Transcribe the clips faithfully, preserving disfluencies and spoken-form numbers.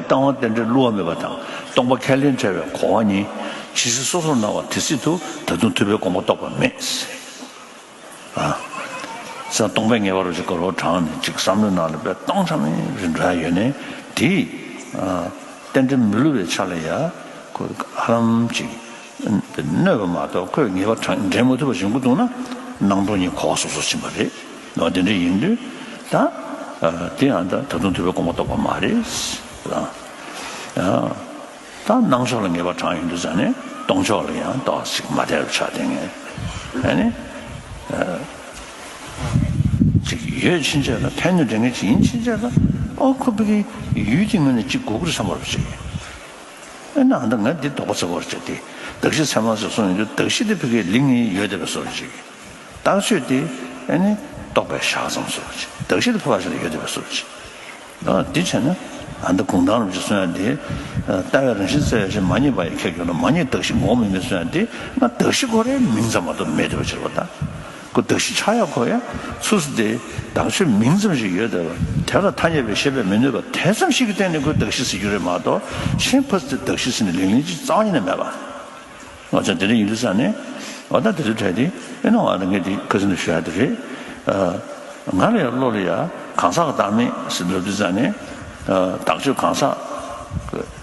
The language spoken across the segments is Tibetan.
ལྟ་བ་རྟེན་འབྲེལ་བསླུ་བ་མེད་པ་དང་། སྟོང་པ་ཁས་ལེན་བྲལ་བའི་གོ་བ་གཉིས། ཇི་སྲིད་སོ་སོར་སྣང་བ་དེ་སྲིད་དུ། ད་དུང་ཐུབ་པའི་དགོངས་པ་རྟོགས་པ་མེད། ཨ། ས་སྟོང་པའི་ངེས་པ་རུ་ཅིག་གོ་རོ་དྲངས་ནས་ཅིག་བསམ་བློའི་ནང་ལ་དཔེ་སྟོང་ཆ་མེད་རེ་འགྲོ་ཡ་ཡོད་ནའི་དེ། ཨ། རྟེན་འབྲེལ་མི་བསླུ་བའི་ཆ་ལ་ཡ་ཁོ་ཧ་ལམ་ཅིག་གནོད་པ་མ་གཏོགས་ཁོས་ངེས་པ་དྲང་འདྲེན་མ་ཐུབ་པ་བྱུང་གི་འདུག་ན། སྣང་སྟོང་གཉིས་གོ་བ་སོ་སོར་ཕྱིན་པ་རེད། ནོ་དེ་འདྲ་ཡིན་དུས་ད། ཨ། དེ་ཡང་ད་ད་དུང་ཐུབ་པའི་དགོངས་པ་རྟོགས་པ་མ་རེད། ཨ། ད་སྣང་ཕྱོགས་ལ་ངེས་པ་དྲངས་ཡོང་དུས་ཙང་ནས་སྟོང་ཕྱོགས་ལ་ཡང་ཏོག་ཙམ་མ་བདེ་བ་ཆགས་བསྡད་ངེས། ཨ་ནི། ཨ། ཅིག་ཡོད་ཕྱིན་ཆད་ལ་ཕན་གནོད་འདྲེན་མཁན་ཅིག་ཡིན་ཕྱིན་ཆད་ལ། ཨོ་ཁོ་ཕ་གི་ཡུལ་དེ་ངོས་ནས་ཅིག་དགོས་ཀྱི་རེད་བསམ་པ་རེད་ཅིག། ཨ་ནི་ཨ་ད་ང་འདི་དོགས་པ་ཟ་དགོས་རེད་ཅེས་ཏེ། གདགས་གཞི་ཚད་མ་ཟེར་གསུངས་ཡོང་དུས་གདགས་གཞི་དེ་ཕ་གི་ལིང་ནི་ཡོད་བསྡད་པའི་བཟོ་འདྲ་ཅིག། རྟགས་ཆོས་དེ་ཨ་ནི་རྟོག་པའི་ཞག་ཙམ་བཟོ་འདྲ་ཅིག། གདགས་གཞི་དེ་ཕ་བ་ཞིག་ལ་ཡོད་བསྡད་པའི་བཟོ་འདྲ་ཅིག། ཨ། འདི་བྱས་ན་ཨ་ད་གུང་ཐང་རིན་པོ་ཆེ་གསུང་ཡ་འདི། ལྟ་བའི་རང་བཞིན་གསལ་བའི་ཕྱིར་མ་རྙེད་པ་ཡི་ཁྱད་གྱུར་ན། མ་རྙེད་གདགས་གཞི་འགོག་མི་ནུས་གསུང་ཡ་འདི། ང་གདགས་གཞི་ཁོ་རའི་མིང་ཙམ་མ་གཏོགས་མེད་བསྡད་པ་ཕྱིར་བ་དང་། ཁོ་གདགས་གཞི་ཆགས་ཡ་ཁོ་ཡ་ཚུར་སུ་དེ་གདགས་ཆོས་མིང་ཙམ་ཞིག་ཡོད་བསྡད་པ་དེ་ལ་ཐ་སྙད་པའི་ཤེས་པས་མི་གནོད་པ་དེ་ཙམ་ཞིག་གི་སྟེང་ནས་ཁོས་གདགས་གཞི་ཟེར་རྒྱུ་རེད་མ་གཏོགས། གཞན་ཕ་སུ་དེ་གདགས་གཞི་ཟེར་ནས་ལིང་ལིང་ཅིག་རྩ་བ་ཉིད་ནས་མེད་པ། ང་ཚོ་དེ་འདྲ་ཡིན་དུས་ཙང་ནས། འོ་ད་དེ་ཚོའི་གྲས་དེ་ཨེ་ནོ་ཨ་ད་ངས་དེ་ཁ་སང་དུ་ཞུ་ཡ་དེ་རེད། ཨ། ང་ལ་ཡང་བློ་ལ་ཡང་གང་ཟག་གི་བདག་མེད་ཟེར་འདུག་དུས་ཙང་ནས། ཨ། བདག་ཆོས་གང་ཟག་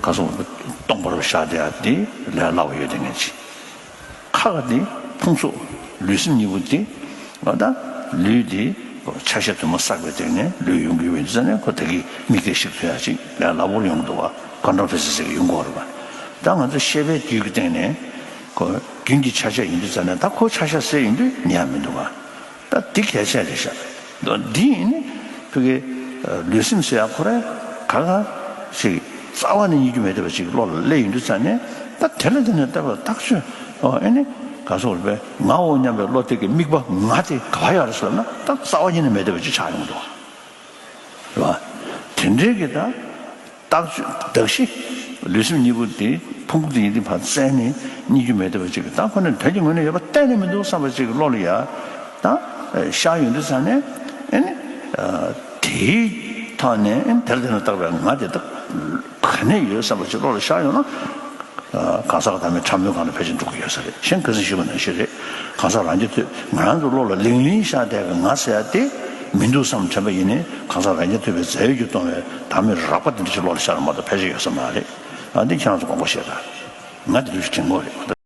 ག་སོང་སྟོང་པར་བཞག་བསྡད་ཡ་དེ་ལས་སླ་བོ་ཡོད་དེ་ངས་ཅི། ཁ་ག་དེ་ཕུང་སོགས་ལུས་སེམས་གཉིས་པོ་དེ། ད་ལུས་དེ་ཆ་ཤས་དུ་མ་བསགས་པའི་སྟེང་ནས་ལུས་ཡོང་གི་ཡོད་པ་ཡིན་ཙང་ནས། ཁོ་ད་གི་མིག་དེ་ཞིག་ཐུབ་ཡ་ཅིག་ལས་སླ་པོར་ཡོང་གི་འདུག་བ། ཀོན་ཊོལ་ཕེ་སི་ཟེར་གི་ཡོང་གི་ཡོད་རེད་བ། ད་ང་ཚོ་ཤེས་པའི་རྒྱུད་ཀྱི་སྟེང་ནས་ཁོ་རྒྱུན་གྱི་ཆ་ཤས་ཡིན་དུས་ཙང་ནས། ད་ཁོ་ཆ་ཤས་ཟེར་ཡོང་དུས་ཉན་ཡ་མི་འདུག་བ། ད་འདི་གལ་ཆེ་རེད་ཤག། འདི་ཡིན་ནི་ཕ་གི་ལུས་སེམས་ཟེར་ཡ་ཁོ་ར་ག་ག་ཞིག་རྩ་བ་ནས་རྙེད་རྒྱུ་མེད་བསྡད་པ་ཅིག་བློ་ལ་སླེབས་ཡོང་དུས་ཙང་ནས། ད་དེ་ལ་དེ་ནས་བལྟས་པ་ཐག་ཆོད། ཨོ་ཨེ་ནི་ག་སོགས་རེད་པས། ངའོ་སྙམ་པའི་བློ་དེ་གི་དམིགས་པ་ང་དེ་ག་པར་ཡོད་རེད་ཟེར་ན། ད་རྩ་བ་ཉིད་ནས་མེད་བསྡད་པ་ཅིག་ཆགས་ཡོང་འདུག་བ། རེད་བ། དེ་འདྲའི་གི་ད་བདག་གདགས་གཞི་ལུས་སེམས་གཉིས་པོ་དེ་ཕུང་པོ་དེ་ཡིན་དུས་ཕར་བཙལ་ནས་རྙེད་རྒྱུ་མེད་བསྡད་པ་ཅིག་གི། ད་ཁོ་ནི་དོན་གྱི་ངོས་ནས་ཡོད་པ་གཏན་ནས་མི་འདུག་བསམ་པ་ཅིག་གི་བློ་ལ་ཡ་ད་ཤར་ཡོང་དུས་ཙང་ནས། ཨེ་ནི་དེའི་ཐོག་ནས་ཨེ་ནི་དེར་དེ་ན་བཏགས་པའི་ང་དེ་དག་ག་ནས་ཡོད་བསམ་པ་ཅིག་བློ་ལ་ཤར་ཡོང་ན། གང་ཟག་གི་བདག་མེད་ཕྲ་མོའི་སྒང་ལ་ཕལ་ཆེར་འགྲོ་གི་ཡོད་ས་རེད། གཞན་ཁ་སང་ཞུས་པ་ནང་བཞིན་རེད། གང་ཟག་རང་རྐྱ་ཐུབ། ང་རང་ཚོ་བློ་ལ་ལིང་ལིང་ཤར་བསྡད་པའི་ང་ཟེར་ཡ་དེ་མི་འདུག་བསམ་དྲན་པ་ཡིན་ནའི། གང་ཟག་རང་རྐྱ་ཐུབ་པའི་རྫས་ཡོད་ཀྱིས་སྟོང་བའི་བདག་མེད་རགས་པ་དེ་འདྲ་ཞིག་བློ་ལ་ཤར་བ་མ་གཏོགས་ཕལ་ཆེར་ཡོད་ས་མ་རེད། ཨ་འདི་ཁྱེད་རང་ཚོ་དགོངས་པ་བཞེས་དང་། ང་དེ་འདྲ་ཞིག་དྲན་གྱི་ཡོད་རེད།